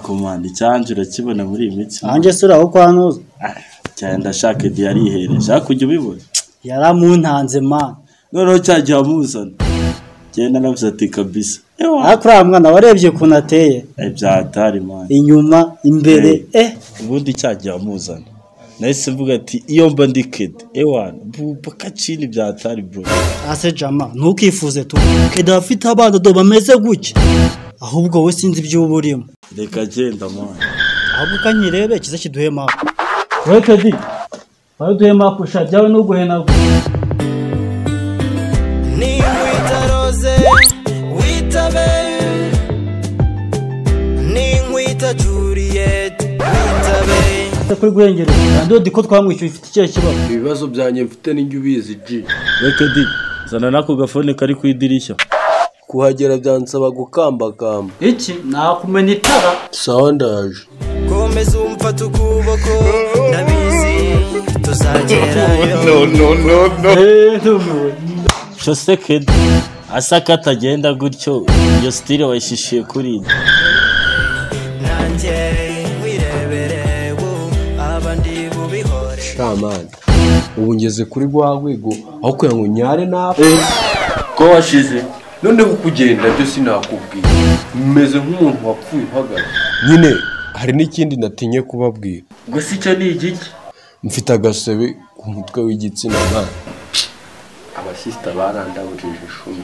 Akomanda icyanje urakibona muri iyi minsi. Anje sura aho kwa ntuza. Cyane ndashaka Edi yarihereje ariko ujya ubibona. Yaramuntanze man. Noneho cyagiye amuzana. Genda navuze ati kabisa. Ariko uriya mwana warebye ukuntu ateye. Byatari man. Inyuma imbere Ubundi cyagiye amuzana. Nahise mvuga ati iyo mba ndi Kedi ewana bupaka chini byatari bro. Ase jama ntukifuze tu. Kedi afite abana do bameze gutya. Ahubwo we sinzi ibyo uburimo. Reka genda man. Ahubwo kanyirebe kiza kiduhe map. Wewe Kedi baduhe map sha byawe no guhenagura. Ni wita Rose witabe ni wita Juliet witabe. Kuri guhengera ndodi ko twamwishyuye ifite ikihe kibazo. Ibibazo byanjye mfite n'injye ubizi G. Kedi zana nako gafone kari ku idirishya. Kuhagera byansaba gukambakamba. Iki nakumena itara. Sawa ndaje. Komeza umfata ukuboko ndabizi tuzagerayo. No no no no. Chose Kedi asaka atagenda gutyo iyo style wayishishiye kuri nanjye wirebere abandi bubihore. Shamani ubu ngeze kuri rwa rwego aho kugira ngo nyare nawe ko washize none kugenda byo sinakubwiye meze nk'umuntu wapfuye uhagaze nyine. Hari n'ikindi natinye kubabwira. Gusa icyo ni igiki? Mfite agasebe ku mutwe w'igitsina mwana. Abasista barandabujije ishumi.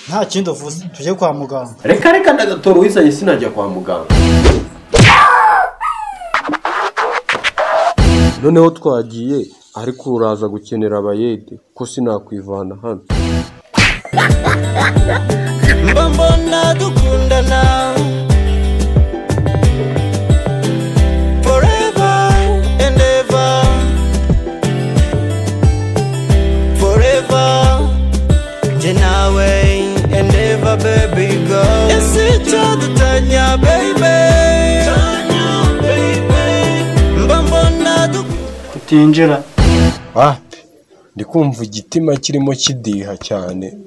Nta kindi uvuze tujye kwa muganga. Reka reka ndagatora uwizanye sinajya kwa muganga. Noneho twagiye ariko uraza gukenera abayede ko sinakwivana hano. Mbona dukundana forever and ever forever nje nawe and ever baby go. Ese cyadutanya baby mbona tutinjira. Ndi kumva igitima kirimo kidiha cyane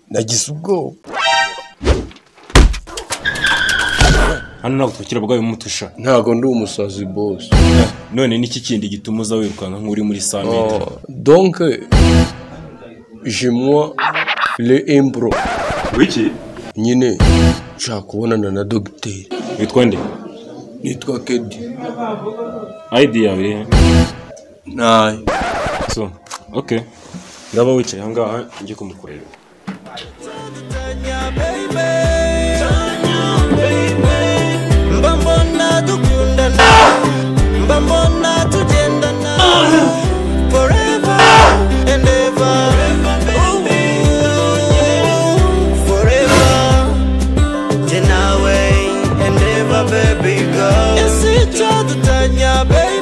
nagize ubwoba. Hano ntabwo twakira bwawe mutusha. Ntago ndi umusazi boss. None niki kindi gituma uza wirukanka nk'uri muri 100 metres? Donc j'ai moi le imbro. Wiki? Nyine nshaka kubonana na docteur. Witwa nde? Nitwa Kedi. ID yawe iri he? Nayo. So, okay. Ndaba wicaye aha ngaha njye kumukorera. Mbona dukundana mbona tugendana forever and ever forever nje nawe and ever baby go. Ese cyadutanya baby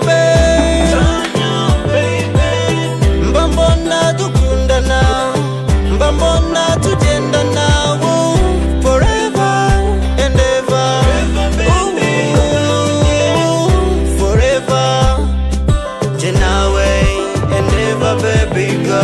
mbona dukundana mbona tugendana forever and ever forever nje nawe and ever baby go.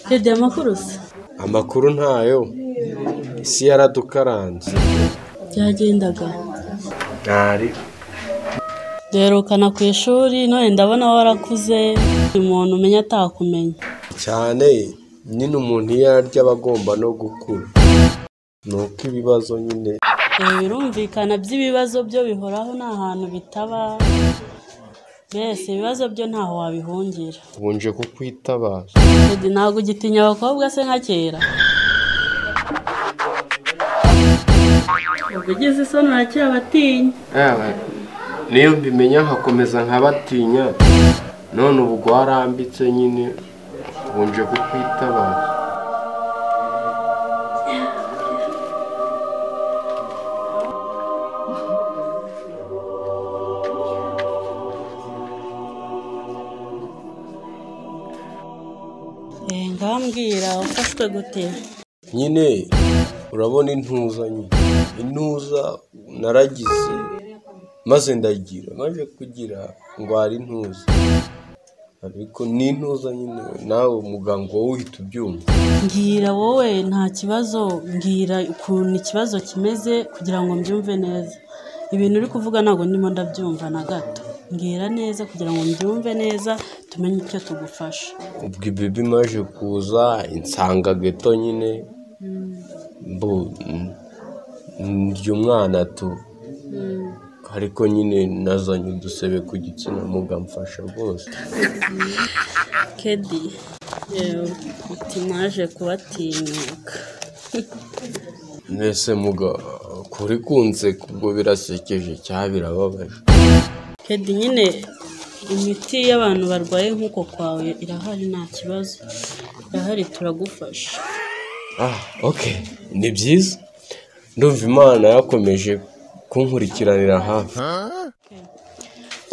Kedi amakuru se? Amakuru ntayo. Isi yaradukaranze. Byagendaga. Ntari. Duherukana ku ishuri none ndabona warakuze umuntu umenya atakumenya. Cyane nyine umuntu iyo arya aba agomba no gukura. Nuko ibibazo nyine. Birumvikana by'ibibazo byo bihoraho nta hantu bitaba. Mbese ibibazo byo ntaho wabihungira. Ubunje kukwitabaza. Kedi ntabwo ugitinya abakobwa se nka kera? Ubwo ugize isoni uracyabatinya. Niyo mbimenya nkakomeza nkabatinya. None ubu rwarambitse nyine ubunje kukwitabaza. Ngambwira ufashwe gute? Nyine urabona intuza nyine. Intuza naragize Maze ndagira, maze kugira ndwara intuza. Ariko ni intuza nyine nawe muganga wowe uhita ubyumva. Mbwira wowe nta kibazo, mbwira ukuntu ikibazo kimeze kugira ngo mbyumve neza. Ibintu uri kuvuga ntabwo ndimo ndabyumva na gato. Mbwira neza kugira ngo mbyumve neza tumenye icyo tugufasha. Ubwo ibibi maje kuza insanga geto nyine mbu ndya umwana tu. Ariko nyine nazanye udusebe ku gitsina mugamfasha rwose. Kedi yewe uti naje kubatinyuka. Mbese muga kuri kunze ubwo birasekeje cyangwa birababaje? Kedi nyine imiti y'abantu barwaye nk'uko kwawe irahari nta kibazo, irahari turagufasha. Ah, okay, ni byiza. Ndumva Imana yakomeje kunkurikiranira hafi.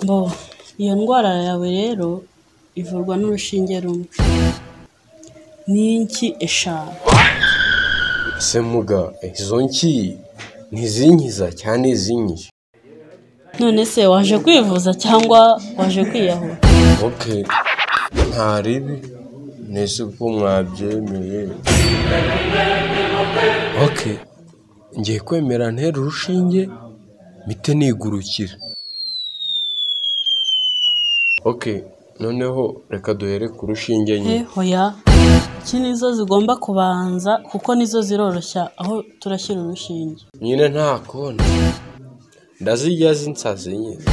Bo iyo ndwara yawe rero ivurwa n'urushinge rumwe n'inki 5. Ese muga izo nki ntizinkiza cyane izinkiza? None se waje kwivuza cyangwa waje kwiyahura? Okay, nta ribi nese ko mwabyemeye. Okay, ngiye kwemera ntera urushinge mite nigurukira. Okay, noneho reka duhere ku rushinge nyine. Hoya, iki nizo zigomba kubanza kuko nizo ziroroshya aho turashyira urushinge. Nyine nta kundi ndazijya zinsaze nyine.